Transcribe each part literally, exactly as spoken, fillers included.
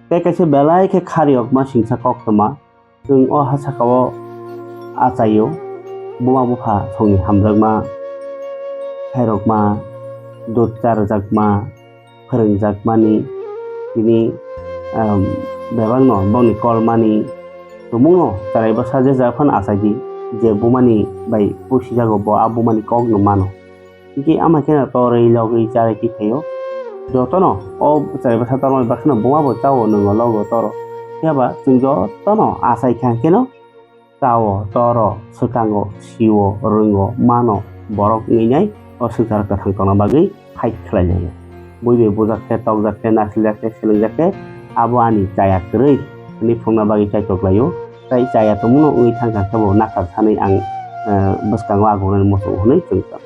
Tei kaisa belai khe khariyokma singsa koktwma, chwng o ha saka-o achaio, buma bupha songni hamjakma, khairokma, dut charwjakma, phwrwngjakmani, tini, um, bebakno bongni kolmani, tumungno chwraibwsa jesa phano achaidi, je bumani bai pusijago bo a bumani kokno mano. Hinkhe ama kheno torwi logwi charwi twi phaio. Jotono o chwraibwsa tormani bakheno buma bo chao, nwng logo toro. Phiya ba chwng jotono achai kha kheno chao, toro, swkango, sio, rwngo, mano, borok wngwi nai o swngcharo kwthang tongna bagwi fight khlai laio. Bui bai bujak khe, tokjak khe, nachiljak khe, swlwngjak khe, abo ani chaya kwrwi hwnwi phunukna bagwi chaitok laio. Tai chaya tongmano wngwi thang kha khe bo nakar sanwi ang, eh, bwskango agonani muchungo hwnwi chwng tong.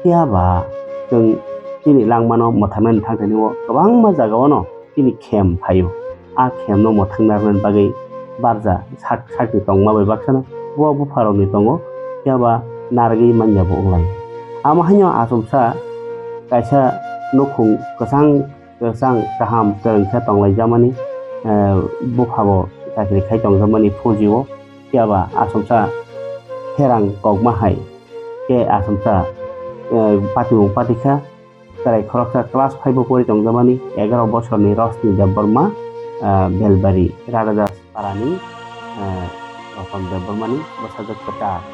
Phiya ba chwng chini langmano mwthangnani thangthani o kwbangma jagao no chini khem phaio. A khemno mwthangna rwnani bagwi barja sak sakni tongma bai baksano bo bupharokni tongo, phiya ba narwgwi manya bo wnglai. Amo haino achomsa kaisa nukhung kwchang kwchang kaham kwrwng khe tonglaijamani, eh, bupha bo chakri khai tongjakmani phujio, phiya ba achomsa pherang kokma hai khe achomsa, eh, patimung patikha. Chwrai khoroksa class five o pori tongjakmani egaroh bosorni Rosni Debbarma, ah, Belbari, Radadas parani, ah, Roton Debbarmani bwsajwk kwchar.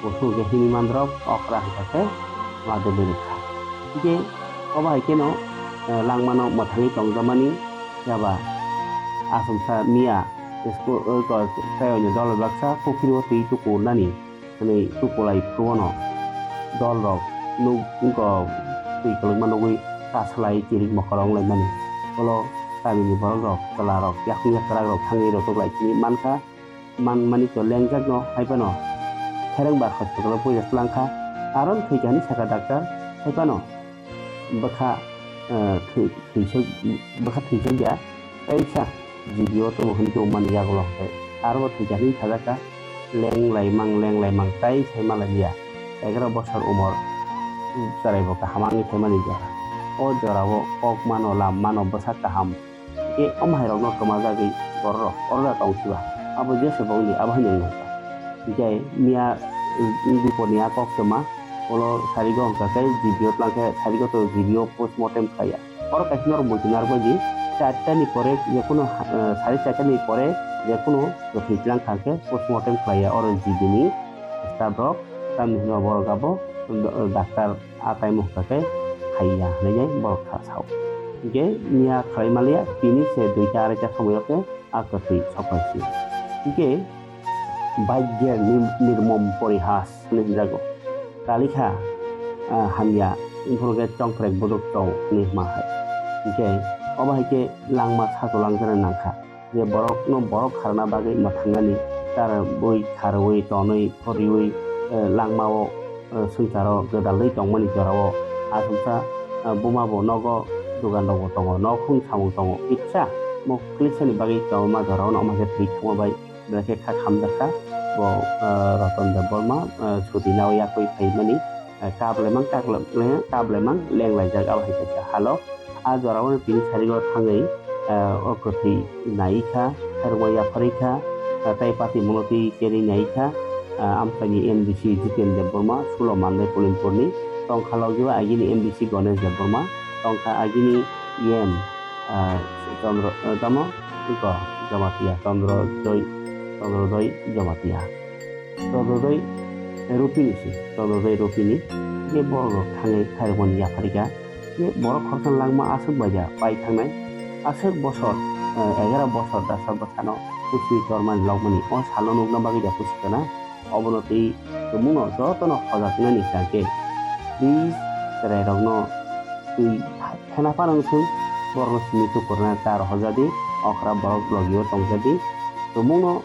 Bo hwnkhe himwi mandrok okra hwnkha khe Madhuri kha. Hinkhe obo hai kheno, ah, langmano mwthangwi tongjakmani phiya ba achomsa miya school, ah, ko-, tei onyo dol bai baksa pukhiri o twi tuku nani. Hwnwi tukulai phuru bono dolrok nuk wngkha twi kwlwkma nugwi kasalai chirik mokhorok wnglaimani. Ulo kamini borokrok, chwlarok, yakung yakwrakrok thangwi rwtwk lai simi mankha, manmani to lengjakno hai phano Kherengbar hospital-o puila twlangkha, aro thwikha hinwi sakha doctor, hai phano bwkha, eh, thwi-, thwisok, bwkha thwisok ya, teisa G B o tongo hwnwi tongmani yagulo hwnkhe. Aro bo thwikha hinwi sajak kha, leng laimang, leng laimang, tai sai ma lai liya. Egaroh bosor umor, chwrai bo kaham wngwi phaimani jora. O jorao kok mano, lam mano, bwsak kaham. Tei omo hai rokno kwmajagwi bororok oro da tong siba. Abo jesa bo wngdi, abo haino wngkha. Hinkhe miya, mm, bipor ni a kok kwma, ulo sarigo hwnkha khe G B o twlang khe sarigo to G B o postmortem khlaiya. Oro kaisa norok muitu narwkbaidi, charta ni pore jekunu, eh, sari charta ni pore jekunu kwthwi tlang kha khe postmortem khlaiya oro G B ni staff rok, tamni hwnba borok abo do-, doctor a tai muhta khe khaiya hinwi borok kha sao. Hinkhe miya khlai maliya tini se duita araita somoyo khe a kwthwi sokphaisi. Hinkhe Bhagya nir-, nirmom porihas hwnwi hwnjago. Kalikha, ah, hamya, wngphuru khe chongprek buduk chong hwnwi hwnma hai. Hinkhe obo hai khe langma sachulang jana nangkha. Je borokno borok kharna bagwi mwthangnani, chara bui kharwi, tonwi, phoriwi, eh, langmao, eh, swngcharo gwdalwi tongmani jorao achomsa, eh, buma bo nogo, dugan rokbo tongo, nokhung samung tongo, kisa moklisani bagwi tongma jorao no omo hai khe thwi thangma bai. Belai khe kha khamjakha bo, ah, Roton Debbarma, ah, chuti nao yakwi phaimani, ah, kap laimang, kap laimang, kap laimang leng laijak abo hai kaisa halo. A jorao no tini sarigo thangwi, ah, o kwthwi nai kha, khairokma yapharwi kha, ah, tai pati mono twi cherwi nai kha, ah, amchaini M D C Jiten Debbarma, Sulo Mandai Polimpurni, tongkha logi o agini M D C Ganesh Debbarma, tongkha agini E M, ah, Chandra, ah, tamo, Iko, Jamatia, Chandra Joy, Chandra Joy Jamatia. Chandra Joy Rupini si, Chandra Joy Rupini, je borok rok thangwi khairokmani yapharika, je borok khoroksa langma aswk baija pai thangnai, aswk bosor, eh, egaroh bosor dasa bwsano kusi tormani lokmani o salo nukna bagwi ja kusi kana. Obono twi tumungno jotono hojak wngnani hwnkhe, please, chwrairokno twi phena phano wngthung, borokno simi tukurna ta rohorjadi, okra borok logio tongjadi. Tumungno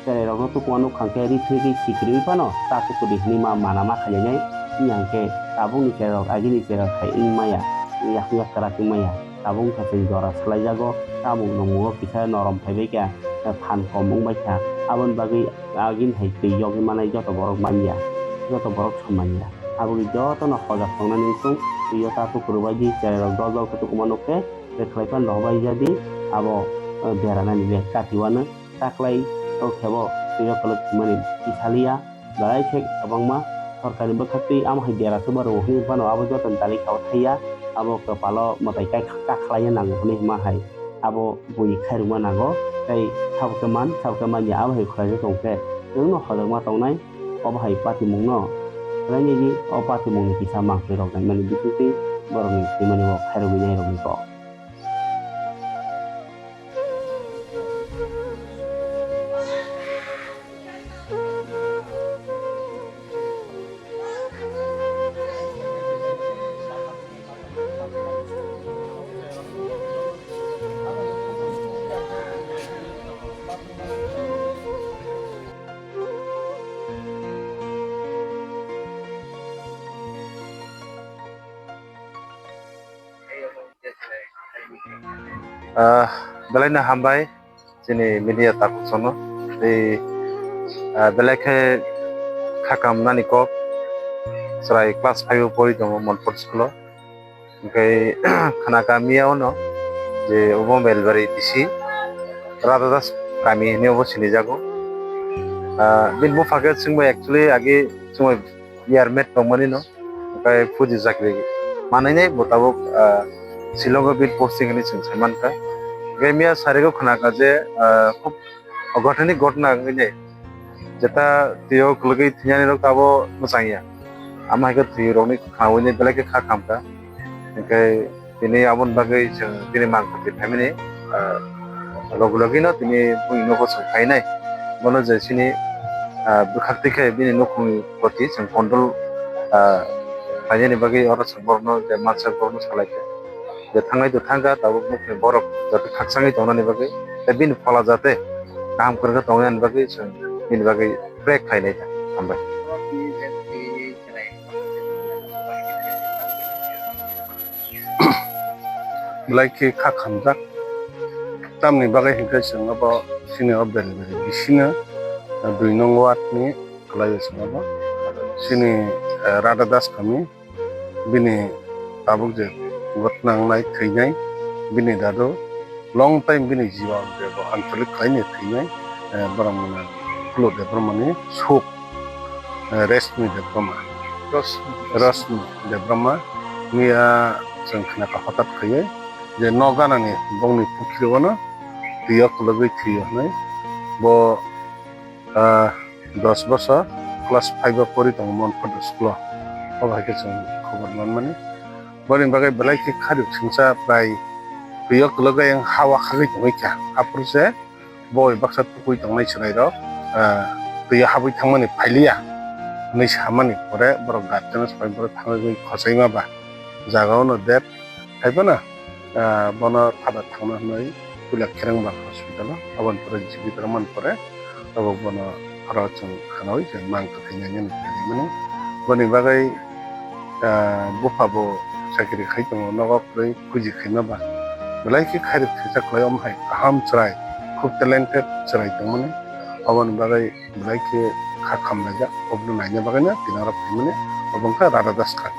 chwrairokno tukuma nuk kha khe rithwigwi sikriwi phano ta tukudi hwnwi ma mana ma khainai, wngya hwnkhe tabukni chwrairok agini chwrairok hai wng maya, yakung yak kwrak wng maya. Tabuk wngkha chwng jora swlaijago, tabuk nungmungo kisa norom phaibai kha, phan kom wngbai kha, aboni bagwi agini hai twi yogwi manai joto borok manya, joto borok song manya. Aboni jotono hojak tongnani wngkuk, twi o ta tukuruk bai di, chwrairok dol dol khe tukumo nuk khe, tei khlai phano rohor bai jadi, abo o beranani le kati uanw, taklai o khe bo twi o kolok thwimani twi saliya, belai khe kwbangma sorkarni bwkhaktwi amo hai bera chubaru hwnwi phano abo joto ni tali kha o thaiya, abo kwpalo mwtai kai kha khlaina nango hwnwi hwnma hai abo bui khairokma nango, tei sabo khe man sabo khe manya abo hai khwlaijak tong khe nwngno hojakma tongnai. Obo hai patimungno khlainai di, o patimungni kisa mangpli rok naimani bisingtwi borokni thwimani bo khairokwi nairokni kok. Ah, belai no hambai chini media takhuk sono. Tei, ah, belai khe kha kaham nani kok. Chwrai class five o pori tongo Monpur school o. Hwnkhe khna kamiya ono je obo Belbari D C Radha Das kami hinwi obo sinijago. Ah, bini bupha khe chwngbai actually age chwngbai year mate tongmani no. Hwnkhe fuji chakri manwi nai bo tabuk, ah, Shillong o bini posting hinwi chwng sai mankha. Hwnkhe miya sarigo khna kha je, ah, khub ogothani ghotna wngwi nai. Jeta twi o kwlwgwi thwinani rok tabo mwchang ya. Amo hai khe thwi rokni khnaui nai belai khe kha khamkha. Hwnkhe tini aboni bagwi chwng bini mangpili phaimani, ah, logi logi no tini bini nogo chwng phainai. Bono je chini, ah, bwkhaktwi khe bini nukhungni proti chwng condole, ah, khlainani bagwi oro chwng borokno je mansak borokno salaikha. Je thangnai to thangkha, tabuk nukhungni borok joto khakchangwi tongnani bagwi tei bini phola jate kaham kwrwngkhe tongnani bagwi chwng bini bagwi pray khlainai ta. Hambai. Belai khe kha khamjak. Tamni bagwi hinkhe chwng abo chini o Belbari bisino, dui nong ward ni kwlaio chwng abo. Chini, eh, Radha Das kami bini tabuk je ghotna wngnai, thwinai, bini dadu long time bini jiba je bo ancholik khlaini thwinai, eh, borok mwnwi Phulu Debbarmani suk, eh, Reshmi Debbarma. Rosmi. Rosmi Debbarma miya chwng khna kha hotat khaiwi je nok ganani bongni pukhiri o no twi o kwlwgwi thwi o hwnwi. Bo, ah, dos bosor class five o pori tongo Monphoto school o. Obo hai khe chwng khobor manmani. Boni bagwi belai khe kharwi singsa prai twi o kwlwgwi ang ha o khagwi tongwi kha. Aphuru se bo bai baksa tukui tongnai chwrairok, ah, twi o habwi thangmani phailiya hwnwi samani pore borok guardian o sabai borok thangwi khochaima ba jaga o no dep. Haiphano, ah, bono thada thangna hwnwi puila Kherengbang hospital o, aboni pore G B tongmani pore tabuk bono oro chwng khanaui je mang kwthwi nainani phaimani. Boni bagwi, ah, bupha bo chakri khai tongo, nogo kwrwi puji khaima ba belai khe khairok thwijak khlai, omo hai kaham chwrai, khub talented chwrai tongmani, oboni bagwi belai khe kha khamlaijak, obono naina bagwino tini oro phaimani, obo wngkha Radha Das kha.